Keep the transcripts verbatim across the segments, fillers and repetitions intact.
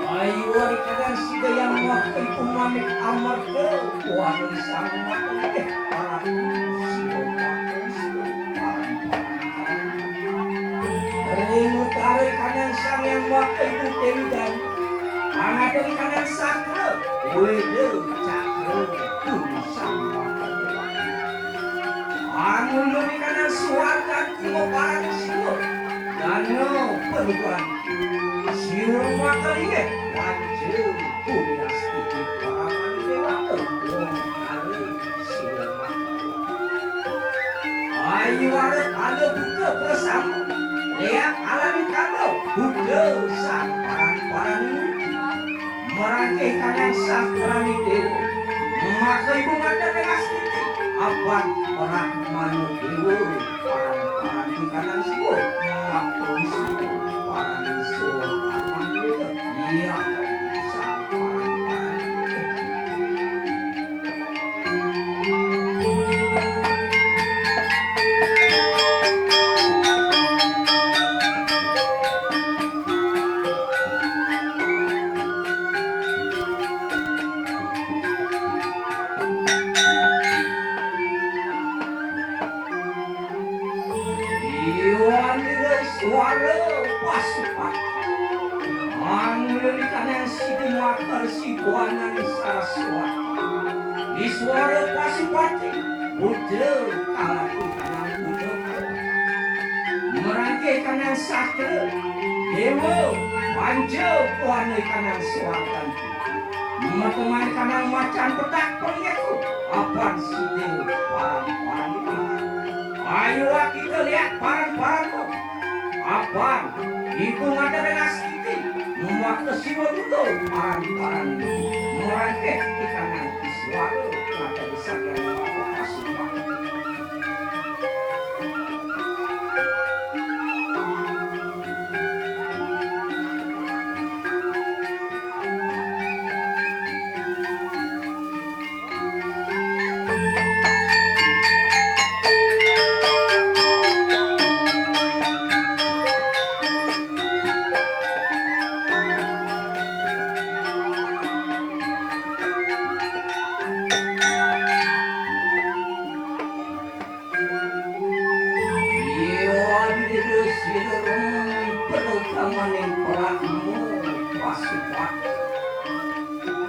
Ayo, ari kadang sida yang makai pemanik amarga, kuali sang makai deh, para sida makai sida, para ring utara kanan sang yang makai buting dan, angada kanan sakra, weda cakra, pun sang makai. Anu lebih kanan suarga, kumaparan sida, dana penuhan. Siur maka inggih, panca punyastiti paramaning déwata. Wong kalih siur maka. Ayu arep ala buka bersama. Lihat alami kata buka sang paran-paran. Marangkih tangan sastrani déwa. Maka ibu mata dengan siti. Apan orang manu déwa. Paran-paran di kanan siwa. Maka isu paran isu. Iya. Sang paran-paran. Siti Makarsi Buananing Saraswati. Iswara Pasupati, Buddha kalaku tanang Buddha. Merangkih kanang sastra, Dewa, Panja, Buana kanang swargan. Meteman kanang macan petak pengyeku, apan sida paran-paran. Ayo kita lihat paran-paran. Apan, ibu ngada dengan Siti, maka Siwa Duta paran-paran. Merangkih di kanang Iswara, ngada di sakian maka Pasupati. Iwan Idrus Idrus perutamaning pelamu Pasupati.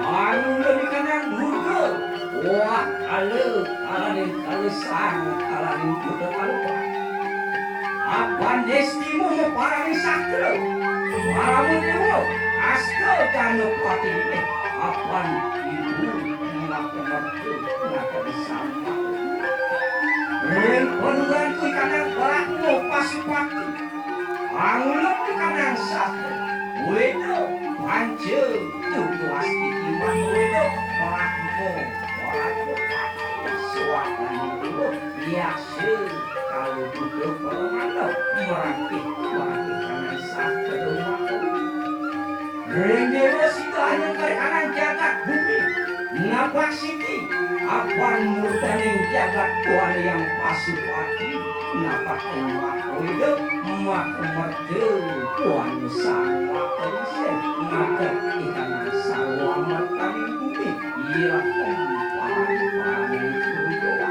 Anu lebih kanang Buddha. Wah, kala, kalaning kala sang, kalaning Buddha kala. Apan destimu maparaning sastra. Parama dewa, asta dana pati. Apan ibu maka mertu, maka disambut. Ring panuran kuwi kanang Brahma Pasupati. Panguluk kanang sastra. Weda, panca, tutu astiti maka weda, Brahma, Brahma, suwakani dewa, yasa, kalu Buddha Paramana, merangkih, merangkih kanang sastra maka. Ring dewa sida anyengkar kanang jagat bumi, napak siti, apan murdaning jagat Buana Hyang Pasupati, napak ing maka weda, maka merta, Buana Sang Maka Isin, ngaget ing kanang sarwa mertaning bumi, ireng paran-paran ing dewa.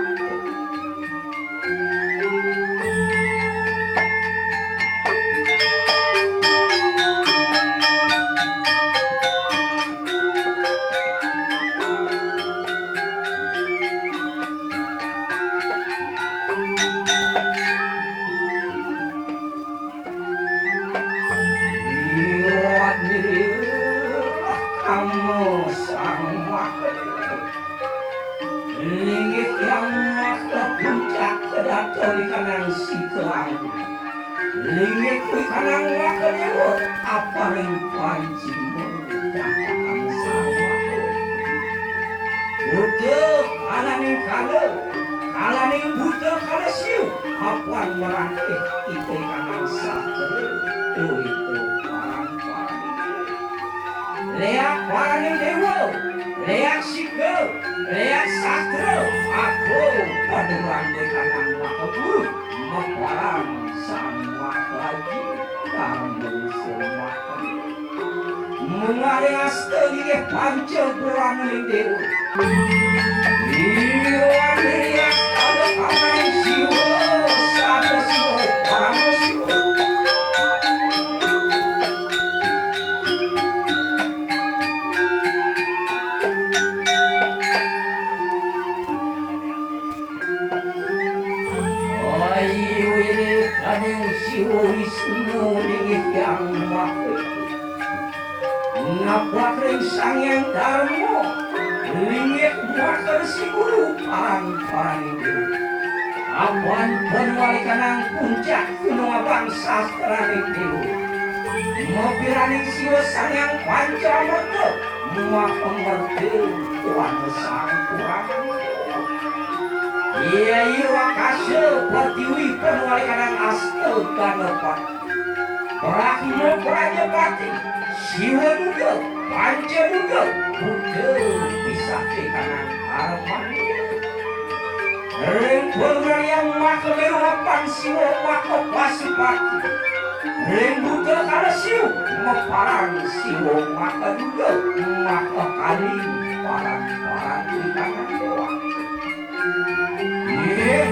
Kamu sang maka linggih yang maka puncak kedaton kanang sikelang. Linggih kuwi kanang maka dewa aparing panci murda kanang sama. Buta kalaning kala, kalaning buta kala siu, apan merangkih kita kanang sastra, duwita parang-parang. Leak paraning dewa, leak sika, leak sastra, aku padurang dekanang maka guru, maparang sang maka aji, karang manusia maka. Mengalih asta inggih panca purana ning dewa. Iya, iya, ada paman siwa, sada siwa, parama siwa. Ayu ini kadang siwa Wisnu ning Hyang Maha. Napak ring Sang Hyang Darma, linggih maka Resi Guru, paran-paran ibu. Apan panualikanang puncak Gunung Abang sastraning dewa. Mapiraning siwa Sang Hyang Pancamerta, maka merta wana sang kurang. Iya, iya, akasa, pertiwi, panualikanang asta ganapati. Brahma Prajapati, Siwa Duga, Panca Duga, Buddha pisah kanang arepane. Ring purnayan maka meru apan Siwa maka Pasupati. Ring Buddha kala Siwa, maparang Siwa maka Duga, maka Kali, parang-parang di tangan dewa. Nggih,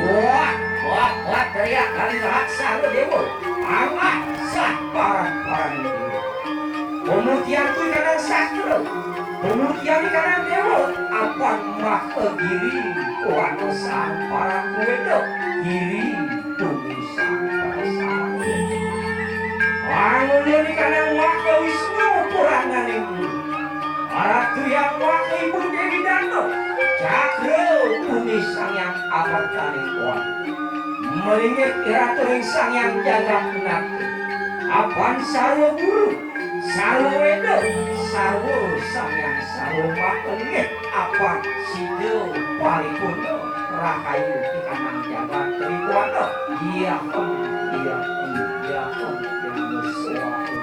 wah, wah, wah, teriak kali raksasa dewa. Angah sah parang-parang dewa. Pemutihan kuwi kanang Pemutian ikanan dewa, apan maka giri kuana sang parang kuweda, giri bumi sang parasang. Pangulun ikanan maka Wisnu purananing guru, Ratu Hyang maka Ibu Dewi Dana, cakra bumi sang yang amertaning kuat. Malinggih iratu ring sang yang jagat nata, apan sarwa guru, sarwa weda, sarwa sang yang sarwa makanggih, apan sida paripurna rahayu ikanang jagat tribuana. Iya, iya, iya, iya, swaha.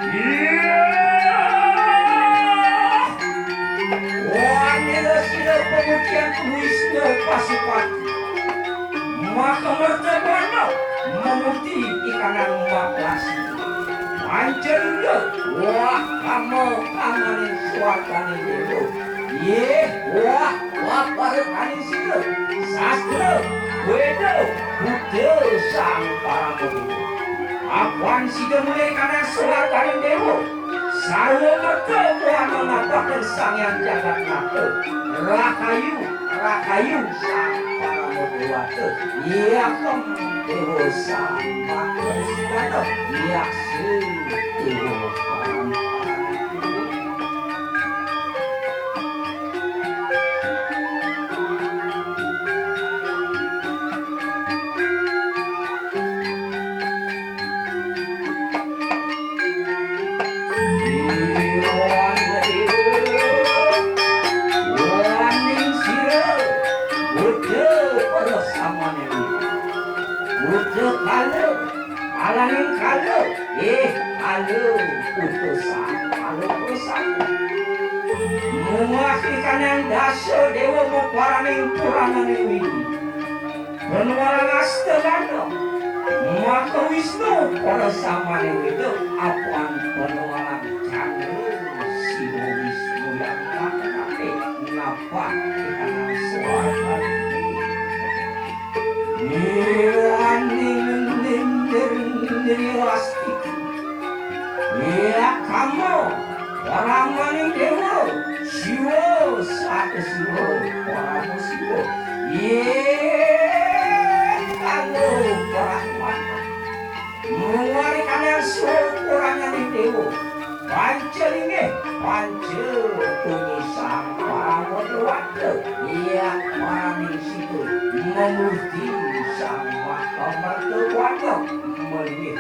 Iya. Wanira sira pemutian Wisnu Pasupati. Maka mertabana memuti ikanang Mbak Lasi. Panca Dunda, wah, kama, kamane swargane dewa. Yeh, wah, wah, para kane sira. Sastra, weda, Buddha sang parama dewa. Apan sida mulih kana swargane dewa. Sarwa merta buana ngapaken sang yang jagat nata. Rahayu, rahayu sang parama dewata. Yakem dewa sang maka sugata. Yaksa dewa parama. Waning sira, Buddha para samane. Buddha kala, kalaning kala, eh, kala, putusan, kala, putusan. Muah ikanang dasa dewa muparaning puranane widi. Penualang astegana. Maka Wisnu para samane weda apan penualang candra Siwa Wisnu yang maka napa ikanang swarga. Iwaning nindir nirwasti. Iya kama, paramaning dewa, Siwa, Sada Siwa, Parama Siwa. Iya kama, parama. Muari kanang Siwa, paramaning dewa. Panca linggih, panca tunyi sang parama dewata. Iya, paramaning sida, mamurti sang maka merta buana. Malinggih